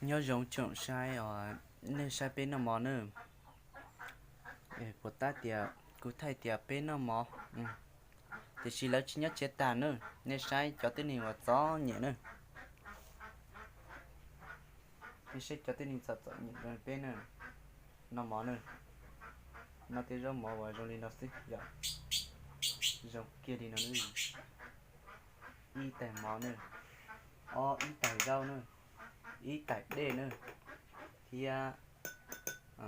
Nyob zoo tsoom saib os, nej saib peb noj mov nawb. Puas tab tias kuv thaij tias peb noj mov, tiam sis lawv tsis nyob tsev tag nawb. Nej saib cov tib neeg uas txom nyem nawb. Nej saib cov tib neeg txom txom nyem rau peb nawb. Noj mov nawb. Noj tej zaub mov uas zoo li no xwb yom. Zoo kiag li no nawb. Ib tais mov nawb, ob ib tais zaub nawb, ib tais dej nawb, thiab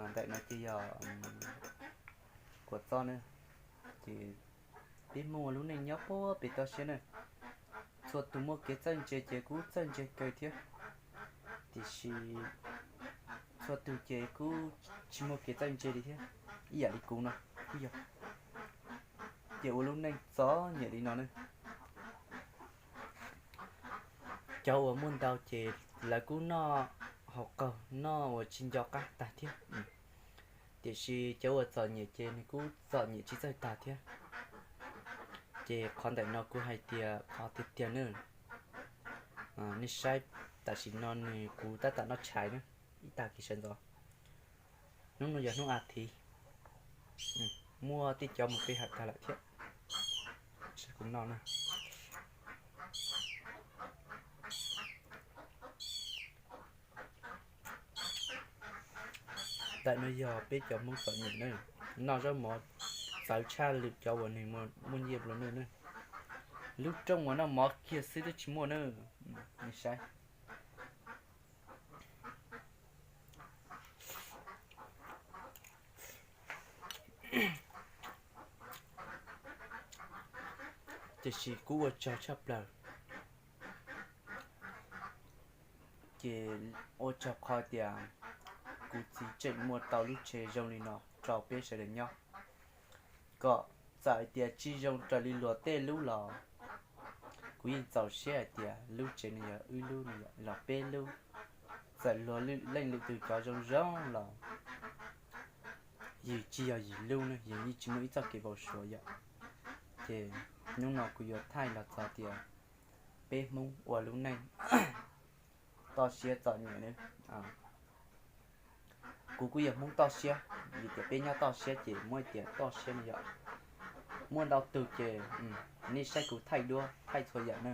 ntawm no ces yog kua txob nawb. Ces peb Hmoob ua lub neej nyob puag pem toj siab nawb. Txhua tus muaj kev txawj ntse ces kuj txawj ntse kawg thiab, tiam sis txhua tus ces kuj tsis muaj kev txawj ntse li thiab, ib yam li kuv no kuj yog. Ces ua lub neej txom nyem li no nawb. Cov uas muaj ntau ces lawv kuj noj hauv qaug noj uas tsis nco qab tag thiab, tiam sis cov uas txom nyem ces nws kuj txom nyem tsis txawj tag thiab. Ces qhov ntawm no kuv hais tias qhov tiag tiag nawb. Nej saib, tam sim no nws kuv tab tom noj tshais na, ib tag kis sawv ntxov. Hnub no yog hnub a thiv, muaj tej cov mus pe hawm tag lawm thiab. Saib kuv noj na. Ntawm no yog peb cov Hmoob txom nyem na, noj zaub mov txawv tshaj lwm cov uas nws muaj nyiaj nplua nuj na. Lub rooj uas noj mov kiag xwb twb tsis muaj na. Nej saib. Tiam sis kuv ua tsaug tshaj plaws, ces ua tsaug qhov tias kuv txiv tseem muaj tau lub tsev zoo li no rau peb sawv daws nyob, kom txawm hais tias tsis zoo raws li luag tej lub los kuv yeej txaus siab hais tias lub tsev no yog wb lub no yom, los peb lub. Txawm luag leej lwm tus cov zoo zoo los yus tsis yog yus lub ne, yus yeej tsis muaj ib txoj kev npau suav yom. Ces hnub no kuv yuav thaij los txog tias peb Hmoob ua lub neej toj siab txom nyem ne. Kuv kuj yog Hmoob toj siab, vim tias peb nyob toj siab ces muab hais tias toj siab no yom. Muaj ntau tug ces nej saib kuv thaij duab thaij txhua yam na.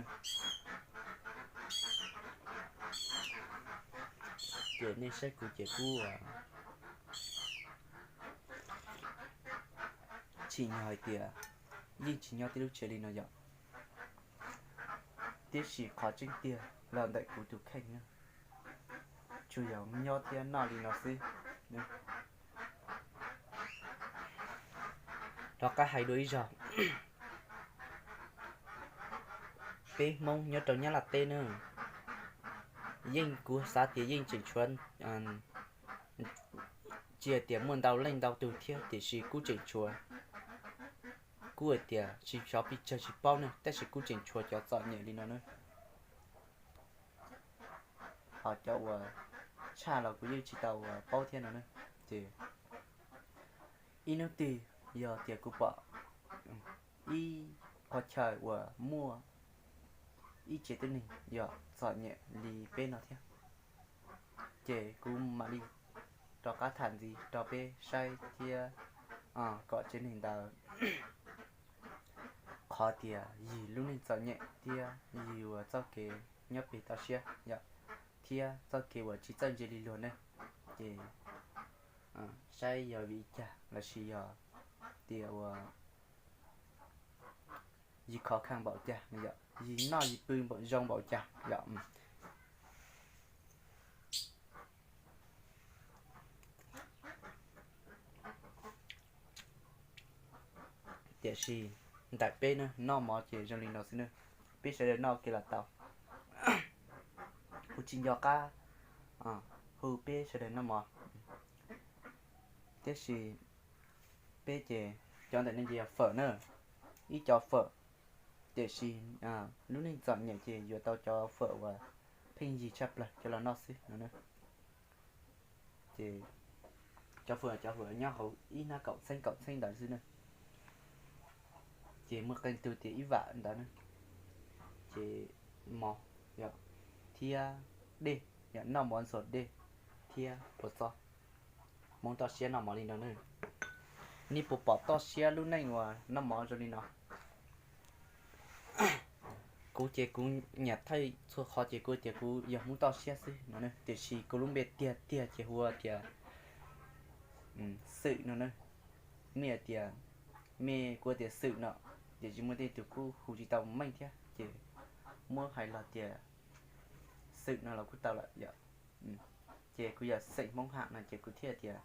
Ces nej saib kuv ces kuj tsim nyog hais tias yeej tsis nyob tib lub tsev li no yom. Tiam sis qhov tseeb tiag los ntawm kuv tus kheej na, tsuas yog nyob thiab noj li no xwb. Rov qab hais dua ib zaug, peb Hmoob nyob rau Nyab Laj teb na, yeej kuv xav tias yeej tseem tshuav, tsis hais tias muaj ntau leej ntau tug thiab tiam sis kuj tseem tshuav, kuj hais tias tsis xyov pes tsawg tsis paub ne, tab sis kuj tseem tshuav cov txom nyem li no na. Ho cov uas tshaj los kuv yeej tsis tau uas paub thiab no na. Ces ib hnub twg yog tias kuv pom ib qhov chaw uas muaj ib tsev tib neeg yog txom nyem li peb no thiab, ces kuv mam li rov qab tham ntxiv rau peb saib thiab, kom tsev neeg ntawd qhov tias yus lub neej txom nyem thiab yus uas txoj kev nyob pem toj siab yom, thiab txoj kev uas tsis txawj ntse li luag ne. Ces saib yog vim li cas lossis yog tias uas yus khov kho npaum cas no yom, yus noj yus pw npaum zoo npaum cas yom. Tiam sis ntawm peb na noj mov ces zoo li no xwb na, peb sawv daws noj ua ke los tau. Kuv tsis nco qab hu peb sawv daws noj mov, tiam sis peb ces cov ntawm no ces yog fawm na, ib co fawm, tiam sis lub neej txom nyem ces yuav tau cov fawm uas pheej yig tshaj plaws coj los noj xwb no na. Ces cov fawm, cov fawm nyob hauv ib hnab kaum txheeb kaum txheeb ntawd xwb na. Ces muaj qee tug tias ib vam ntawd na. Ces mov thiab dej, yog noj mov ntxuav dej thiab ua txob. Hmoob toj siab noj mov li no na. Nej puas pom toj siab lub neej uas noj mov zoo li no? Kuv ces kuv nyiam thaij txhua qhov ces kuv tias kuv yog Hmoob toj siab xwb no, tiam sis kuv lub npe tiag tiag ces hu ua tias Xwm no na. Mej tias, mej kuv tias Xwm no, tiam sis muaj tej tug kuj hu tsis tau meej thiab ces muab hais los tias Xwm no los kuj tau lawm yom. Ces kuv yog xeem Hmoob Ham no ces kuv thiaj tias,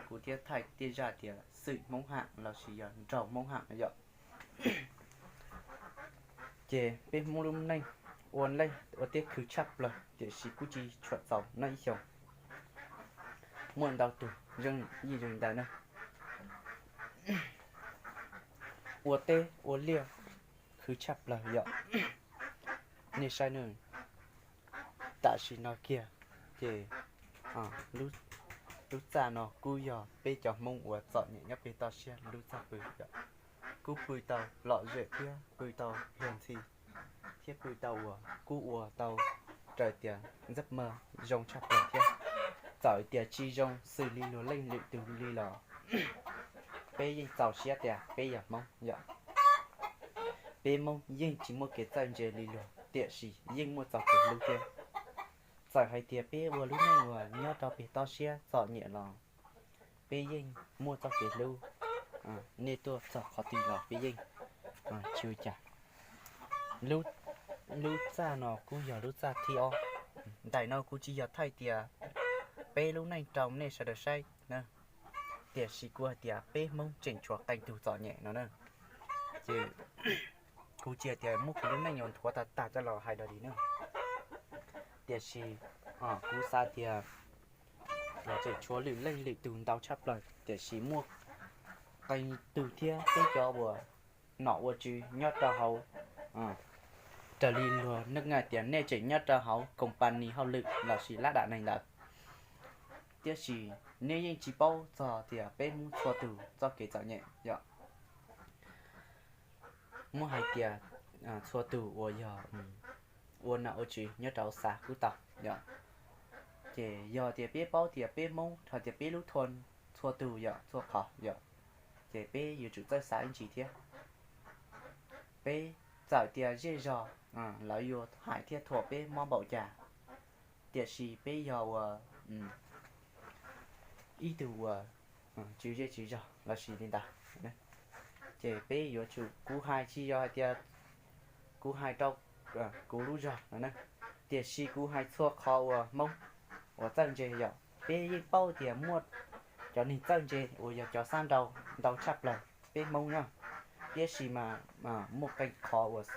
kuv thiaj thaij tej zaj tias Xwm Hmoob Ham lossis yog nraug Hmoob Ham no yom. Ces peb Hmoob lub neej ua leej ua teb khwv tshaj plaws tiam sis kuj tsis tshua txaus noj ib xyoos. Muaj ntau tug yeej zoo li ntawd na. Ua teb ua liaj khwv tshaj plaws yom. Nej saib na, tam sim no kiag ces lub txaj no kuj yog peb cov Hmoob uas txom nyem nyob pem toj siab lub txaj pw yom. Kuj pw tau lom zem thiab pw tau luag ntxhi thiab pw tau uas kuj ua tau raws tias ntxaj ma zoo tshaj plaws thiab. Txawm tias tsis zoo xws li luag leej lwm tus li los peb yeej txaus siab tias peb yog Hmoob yom. Peb Hmoob yeej tsis muaj kev txawj ntse li luag tiam sis yeej muaj txoj kev hlub thiab. Txawm hais tias peb ua lub neej uas nyob rau pem toj siab txom nyem los peb yeej muaj txoj kev hlub. Nej tuaj txog qhov twg los peb yeej tsis ua cas. Lub txaj no kuj yog lub txaj thib ob. Ntawm no kuv tsis yog thaij tias peb lub neej rau nej sawv daws saib na, tiam sis kuv hais tias peb Hmoob tseem tshuav qee tug txom nyem no na. Ces kuv tsis hais tias muab kuv lub neej yuav nthuav tag tag coj los hais dog dig na, tiam sis kuv xav tias los tseem tshuav lwm leej lwm tug ntau tshaj plaws tiam sis muaj qee tug thiab peb cov uas nom ua tswv nyob rau hauv, raws li luag neej nga tias nej tseem nyob rau hauv company hauj lwm lossis lab dam neeg ntawd, tiam sis nej yeej tsis paub txog tias peb Hmoob txhua tug txoj kev txom nyem yom. Muab hais tias txhua tug uas yog ua nom ua tswv nyob rau xav kuj tau yom. Ces yog tias peb paub tias peb Hmoob thaum tias peb lub thoob txhua tug yom txhua qhov yom, ces peb yuav tsum txawj xav ib ntsis thiab. Peb txawm tias zej zog lawv yuav hais thiab thuam peb mob npaum cas, tiam sis peb yog uas ib tug uas tswv zej tswv zog lossis li ntawd, ces peb yuav tsum, kuv hais tsis yog hais tias kuv hais rau kuv lub zog no na, tiam sis kuv hais txhua qhov uas Hmoob uas txawj ntse yom. Peb yeej paub tias muaj cov neeg txawj ntse uas yog cov xab nrau ntau tshaj plaws peb Hmoob na, tiam sis mas muaj qee qhov uas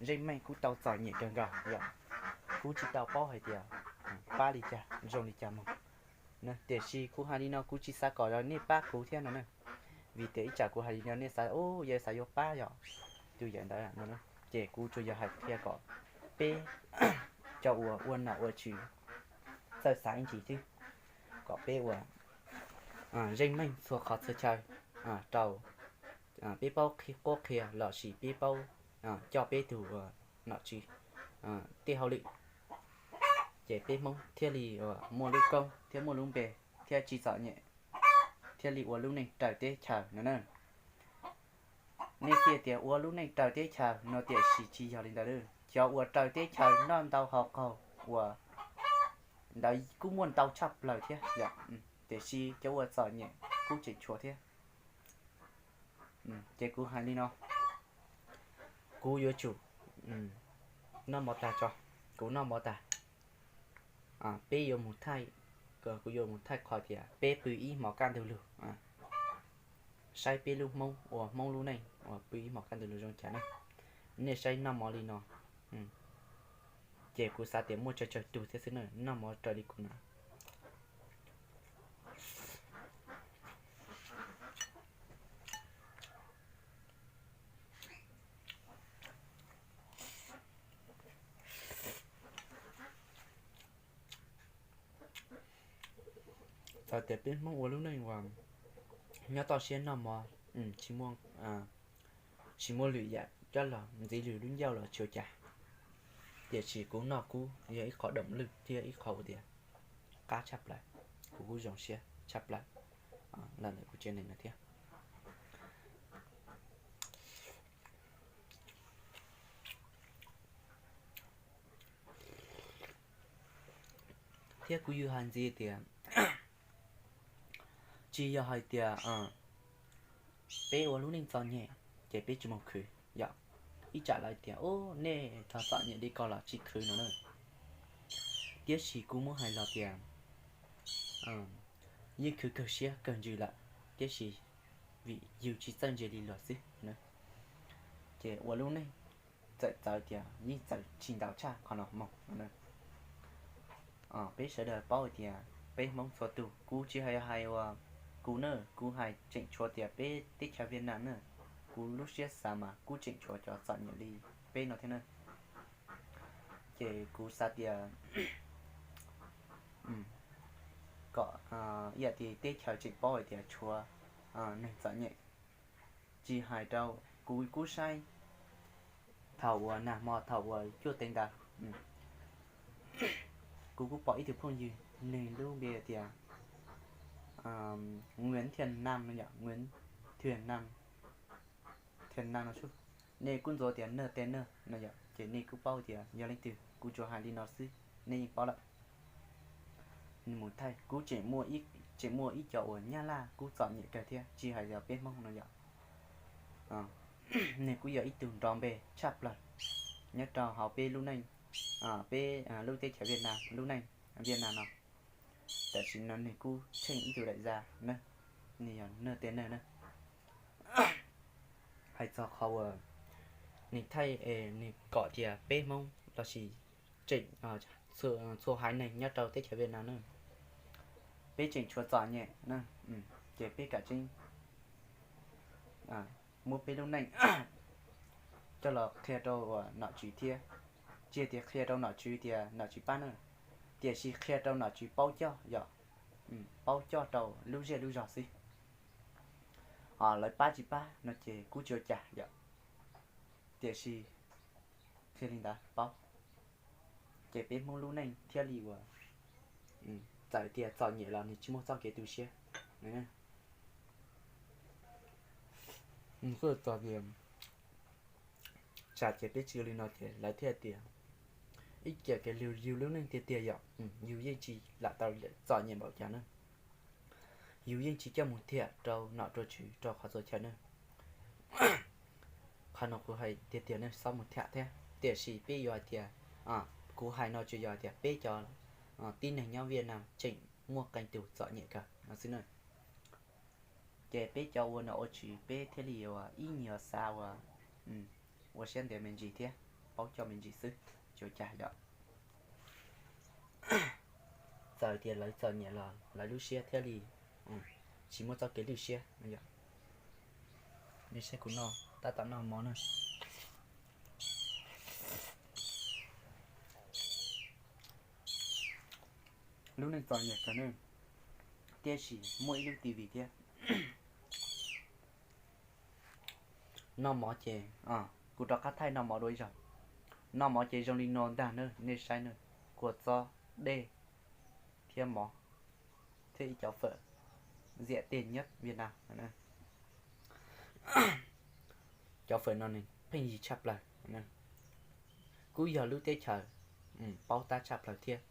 zeej meej kuj tau txom nyem kawg nkaus yom. Kuv tsis tau paub hais tias pab li cas zoo li cas mus, tiam sis kuv hais li no kuv tsis xav kom nej pab kuv thiab no na, vim tias ib tsam kuv hais li no nej xav u yog xav yuav pab yom, tus yawm ntawd no, ces kuv tsuas yog hais qhia kom peb cov uas ua nom ua tswv txawj xav ib ntsis xwb, kom peb ua zeej meej txhua qhov txhia chaw rau peb paub qhuab qhia lossis peb paub coj peb tug uas nom tswv tej hauj lwm, ces peb Hmoob thiaj li muaj lub koob thiab muaj lub npe thiab tsis txom nyem thiaj li ua lub neej raws teb chaws no na. Nej xav tias ua lub neej raws teb chaws no tiam sis tsis yog li ntawd, cov uas raws teb chaws noj ntau haus qaug uas ntawd kuj muaj ntau tshaj plaws thiab yom, tiam sis cov uas txom nyem kuj tseem tshuav thiab. Ces kuv hais li no, kuv yuav tsum noj mov tag tso, kuv noj mov tag, peb yuav mus thaij, kuv yuav mus thaij qhov tias peb pw ib hmos kaj ntug lug, saib peb lub Hmoob uas Hmoob lub neej uas pw ib hmos kaj ntug lug zoo cas na. Nej saib noj mov li no, ces kuv xav tias muaj tsawg tsawg tug thiab xwb na, noj mov raws li kuv na. Txawm tias peb Hmoob ua lub neej uas nyob toj siab noj mov, tsis muaj lwm yam coj los ntxiv lwm lub ncauj los tsis ua cas, Tiam sis kuv noj kuv yog ib qho doom lwj thiab ib qho uas tias qab tshaj plaws, kuv kuj zoo siab tshaj plaws los ntawm kuv tsev neeg no thiab. Thiab kuv yuav hais ntxiv tias tsis yog hais tias peb ua lub neej txom nyem ces peb tsis mus khwv yom. Ib tsam lawv tias, u, nej txom nyem li ko los tsis khwv no na. Tiam sis kuv muab hais los tias yeej khwv kawg siab kawg ntsws lawm, tiam sis vim yus tsis txawj ntse li luag xwb na. Ces ua lub neej txawm txawv tias yeej txawv tsis ntau tshaj qhov no mus no. Peb sawv daws paub hais tias peb Hmoob txhua tus, kuv tsis hais hais uas kuv na, kuv hais tseem tshuav tias peb teb chaws Viaj Nam na, kuv lub siab xav mas kuj tseem tshuav cov txom nyem li peb no thiab na. Ces kuv xav tias kom ib yam li teb chaws tseem paub hais tias tshuav neeg txom nyem. Tsis hais rau, kuv kuj saib thaum uas nag hmo thaum uas cuaj teev ntawd, kuv kuj pom ib tug phooj ywg, nws lub npe tias Nguyễn Thiện Nam no yom, Nguyễn Thiện Nam, Thiện Nam no xwb. Nej kuj ntxuav tias N T N no yom, ces nej kuj paub tias yog leej twg, kuv tsuas hais li no xwb nej yeej paub lawm. Nws mus thaij, kuj tseem muaj ib co uas Nyab Laj kuj txom nyem kawg thiab, tsis hais yog peb Hmoob no yom. Nws kuj yog ib tug nrov npe tshaj plaws nyob rau hauv peb lub neej, peb lub teb chaws Viaj Nam, lub neej Viaj Nam no. Tam sim no nws kuj tsheej ib tug đại gia na, nws yog N T N na. Hais txog qhov uas nws thaij es nws kom tias peb Hmoob lossis tseem txhua haiv neeg nyob rau teb chaws Viaj Nam na, peb tseem tshuav txom nyem na, ces peb kam tseeb muab peb lub neej coj los qhia rau uas nom tswv thiab. Tsis tias qhia rau nom tswv tias nom tswv pab na, tiam sis qhia rau nom tswv paub coj yom, paub coj rau lub zej lub zog xwb. Lawv pab tsis pab no ces kuj tsis ua cas yom, tiam sis qhia li ntawd paub, ces peb Hmoob lub neej thiaj li uas txawm tias txom nyem los nws tsis muaj txoj kev tu siab. Kuj txog tias tsam ces peb tsis ua li no ces lawv thiaj tias ib ce kev yus lub neej tiag tiag yom, yus yeej tsis lam tau txom nyem npaum cas na. Yus yeej tsis coj mus thiam rau nom rau tswv rau qhov txhua chaw na. Qhov no kuv hais tiag tiag nej txhob mus thiam thiab, tiam sis peb yuav hais tias, kuv hais no tsuas yog tias peb cov tib neeg nyob Viaj Nam tseem muaj qee tus txom nyem kawg no xwb na. Ces peb cov ua nom ua tswv peb thiaj li ua ib nyuag xav ua, ua siab ntev me ntsis thiab, paub coj me ntsis xwb, tsis ua cas yom. Txawm tias lawv txom nyem los lawv lub siab thiaj li tsis muaj txoj kev lwj siab no yom. Nej saib kuv noj tab tom noj mov na. Lub neej txom nyem kawg ne, tiam sis muaj ib lub T V thiab. Noj mov ces, kuv rov qab thaij noj mov dua ib zaug. Noj mov ces zoo li no ntag na, nej saib na, kua txob, dej, thiab mov, thiab ib cov fawm ziam tej nyob Viaj Nam. Cov fawm no nws pheej yig tshaj plaws, kuj yog lub teb chaws paub tab tshaj plaws thiab,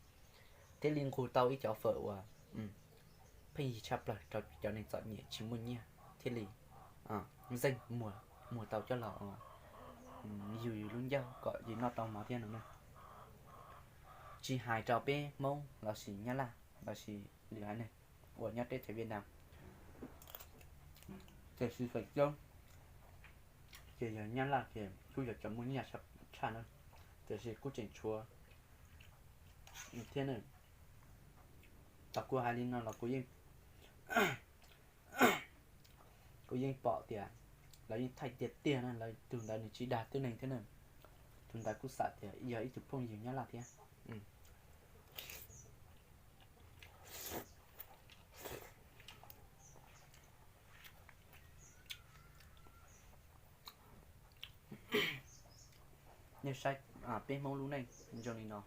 thiaj li nqug tau ib cov fawm uas pheej yig tshaj plaws rau cov neeg txom nyem tsis muaj nyiaj, thiaj li zeej muag, muag tau coj los yug yus lub ncauj kom yus noj tau mov thiab no na. Tsis hais rau peb Hmoob lossis Nyab Laj lossis lwm haiv neeg uas nyob teb chaws Viaj Nam, tiam sis feem coob ces yog Nyab Laj ces kuj yog cov muaj nyiaj tshaj na, tiam sis kuj tseem tshuav thiab na. Thaum kuv hais li no los kuv yeej, kuv yeej pom tias lawv yeej thaij tiag tiag na, lawv tus ntawd nws tsis dag tib neeg thiab na. Tus ntawd kuj xam tias yog ib tug phooj ywg Nyab Laj thiab. Nej saib Peb Hmoob lub neej zoo li no,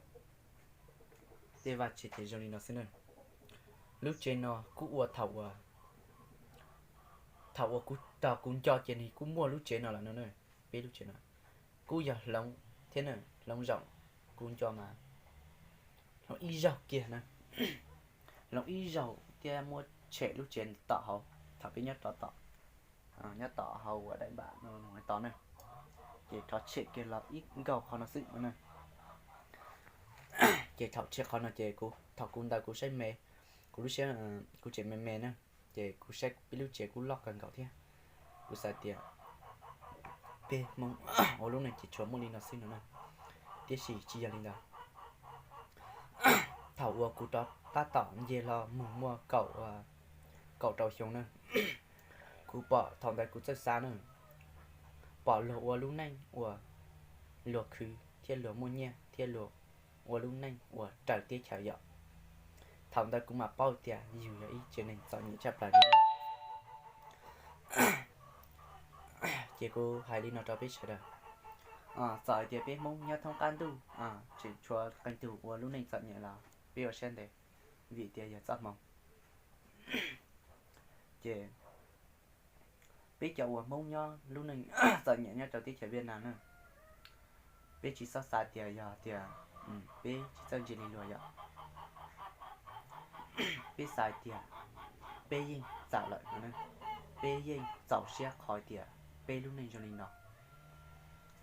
tej vaj tsev ces zoo li no xwb na. Lub tsev no kuj ua thaum uas, thaum uas kuv tog kuv nco ces nws kuj muaj lub tsev no lawm no na. Peb lub tsev no kuj yog hloov thiab na, hloov zaum, kuv nco mas hloov ib zaug kiag na, hloov ib zaug thiab muab tshem lub tsev tom hauv thaum peb nyob rov tom, nyob tom hauv uas daim npam no tod na, ces rov tshem kiag los ib nkaug qhov no xwb no na. Ces thaum tshem qhov no ces kuv, thaum kuv ntawd kuv saib me, kuv lub siab, kuv tseem me me na, ces kuv saib peb lub tsev kuj loj kawg nkaus thiab. Kuv xav tias peb Hmoob ua lub neej ces tsuas muaj li no xwb no na, tiam sis tsis yog li ntawd. Thaum uas kuv rov qab tom nce hlo mus muaj kaum, kaum rau xyoo na, kuv pom thaum ntawd kuv txawj xav na, pom luag ua lub neej uas luag khwv thiab luag muaj nyiaj thiab luag ua lub neej uas raws teb chaws yom. Thaum ntawd kuv mam paub tias yus yog ib tsev neeg txom nyem tshaj plaws li. Ces kuv hais li no rau peb sawv daws, txawm hais tias peb Hmoob nyob thoob qab ntuj tseem tshuav qee tug ua lub neej txom nyem los peb ua siab ntev, vim tias yog txoj hmoo. Ces peb cov uas Hmoob nyob lub neej txom nyem nyob rau teb chaws Viaj Nam na, peb tsis txhob xav tias yog tias peb tsis txawj ntse li luag yom. Peb xav tias peb yeej txawm lawm, peb yeej txaus siab qhov tias peb lub neej zoo li no.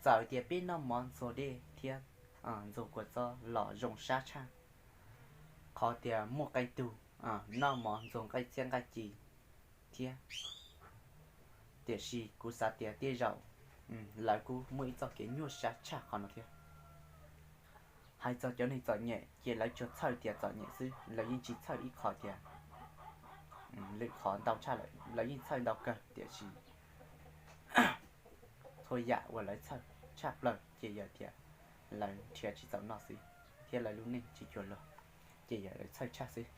Txawm tias peb noj mov ntxuag dej thiab ntxuag kua txob los zoo sab tshaj qhov tias muaj qee tug noj mov ntxuag nqaij txhiab nqaij ci thiab, tiam sis kuv xav tias tej zaum lawv kuj muaj ib txoj kev nyuaj sab tshaj qhov no thiab. Hais txog cov neeg txom nyem ces lawv tsuas txhawj tias txom nyem xwb, lawv yeej tsis txhawj ib qho tias lwm qhov ntau tshaj lawm, lawv yeej txhawj ntau kawg tiam sis txhua yam uas lawv txhawj tshaj plaws ces yog tias lawv nrhiav tsis txaus noj xwb thiab lawv lub neej tsis cuag luag, ces yog lawv txhawj tshaj xwb.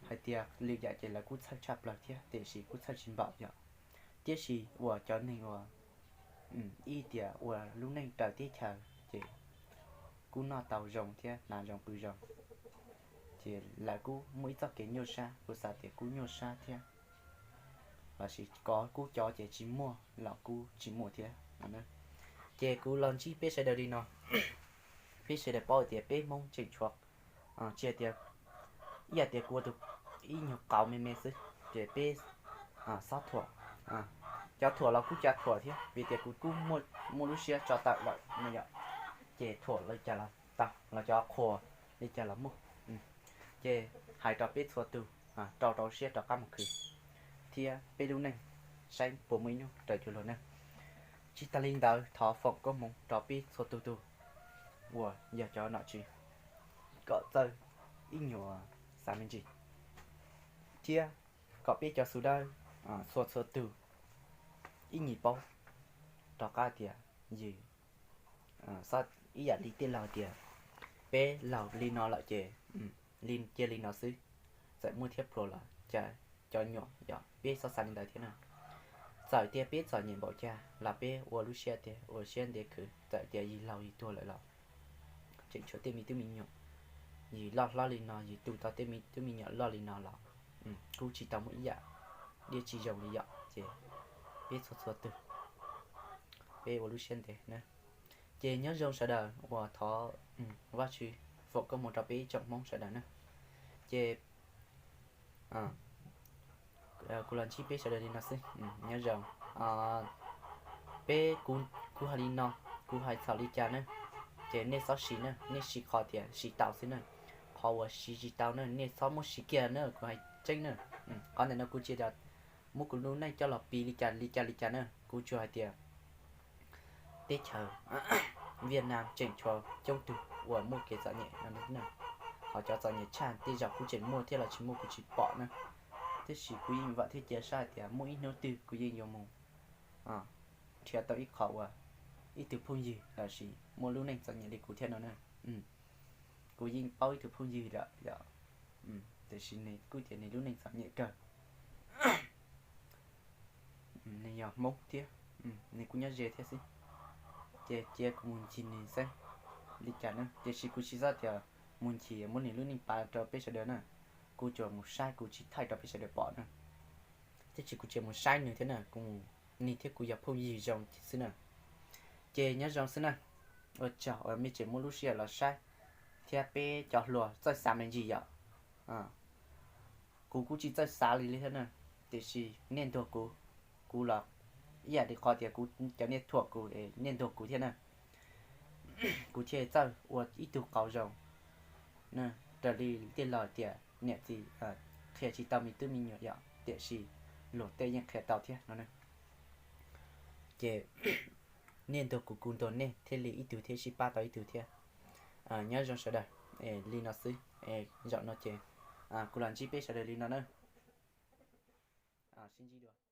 Hais tias lwm yam ces lawv kuj txhawj tshaj plaws thiab tiam sis kuj txhawj tsis npaum yom. Tiam sis uas cov neeg uas ib tias ua lub neej raws teb chaws ces kuj noj tau zoo thiab hnav zoo pw zoo, ces lawv kuj muaj ib txoj kev nyuaj sab, kuv xav tias kuj nyuaj sab thiab. Lossis kov kuj cov ces tsis muaj los kuj tsis muaj thiab. Ces kuv los ntsib peb sawv daws li no, peb sawv daws paub hais tias peb Hmoob tseem tshuav, tsis hais tias, ib yam tias kuv ua tus ib nyuag qauv me me xwb, ces peb xob thuam, cov thuam los kuj cas thuam thiab vim tias kuv kuj muaj lub siab tso tawm lawm no yom. Ces thuam li cas los tau, los cov qhuas li cas los muaj. Ces hais rau peb txhua tus rau rau siab rov qab mus khwv thiab peb lub neej saib puas muaj ib hnub raws cuag luag na. Tsis tas li ntawd thov foom koob hmoov rau peb txhua tus tus uas yog cov nom tswv kom txawj ib nyuag xav me ntsis thiab kom peb cov xu dawb txhua txhua tus ib nyuag paub rov qab tias yus, ib yam li tej laug tias peb laug li no lawm ces li cia li no xwb, txawm muaj thiab pluag los cas cov nyuam yog peb xob xav li ntawd thiab na. Txawm tias peb txom nyem npaum cas los peb ua lub siab tiag ua siab ntev khwv, txawm tias yus laug yus tuag lawm los tseem tshuav tej me tub me nyuam, yus loj hlob li no yus tu tau tej me tub me nyuam loj li no los kuj tsis tau muaj ib yam dab tsi zoo li yom. Ces peb txhua txhua tus peb ua lub siab ntev na. Ces nyob zoo sawv daws uas thov Vajtswv foom koob hmoov rau peb ib tsoom Hmoob sawv daws na. Ces kuv los ntsib peb sawv daws li no xwb, nyob zoo. Peb, kuv hais li no, kuv hais txhaum li cas na, ces nej txhob siv na, nej siv qhov tias siv tau xwb na. Qhov uas siv tsis tau na nej txhob muab siv kiag na, kuv hais tseeb na. Qhov ntawm no kuv tsis muab kuv lub neej coj los piv li cas li cas li cas na, kuv tsuas hais tias teb chaws Viaj Nam tseem tshuav coob tug uas muaj kev txom nyem no na. Ho cov txom nyem tshaj tej zaum kuj tseem muaj thiab los tsis muaj kuv tsis pom na. Tiam sis kuv yeej vam thiab cia siab hais tias muaj ib hnub twg kuv yeej yuav mus nrhiav tau ib qho uas ib tug phooj ywg los sis muaj lub neej txom nyem li kuv thiab no na. Kuv yeej paub ib tug phooj ywg lawm yom, tiam sis nws kuj tias nws lub neej txom nyem kawg. Nws yog Hmoob thiab, nws kuj nyob ze thiab xwb. Ces cia kuv mus ncig nws xwb. li cas na, tiam sis kuv tsis txhob tias mus nchim muab nws lub neej pav rau peb sawv daws na. Kuv tsuas mus saib, kuv tsis thaij rau peb sawv daws pom na. Tiam sis kuv tsuas mus saib nws thiab na, kuv mus, nws thiab kuv yog phooj ywg zoo xwb na. Ces nyob zoo xwb na, ua tsaug uas mej tseem muaj lub sij hawm los saib thiab peb cov hluas txawj xav me ntsis yom. Kuv kuj tsis txawj xav li li thiab na, tiam sis nej ntuas kuv, kuv los ib yam li qhov tias kuv cov nej thuam kuv, nej ntuas kuv thiab na. Kuv thiaj txawj ua ib tug qauv zoo. Raws li tej laus tias niam txiv qhia tsis tau me tub me nyuam yom, tiam sis luag tej yeej qhia tau thiab no. Ces nej ntuas kuv, kuv ntuas nej thiaj li ib tug thiaj sib pab tau ib tug thiab. Nyob zoo sawv daws, li no xwb, zaum no ces kuv los ntsib peb sawv daws li no na. Sib ntsib dua.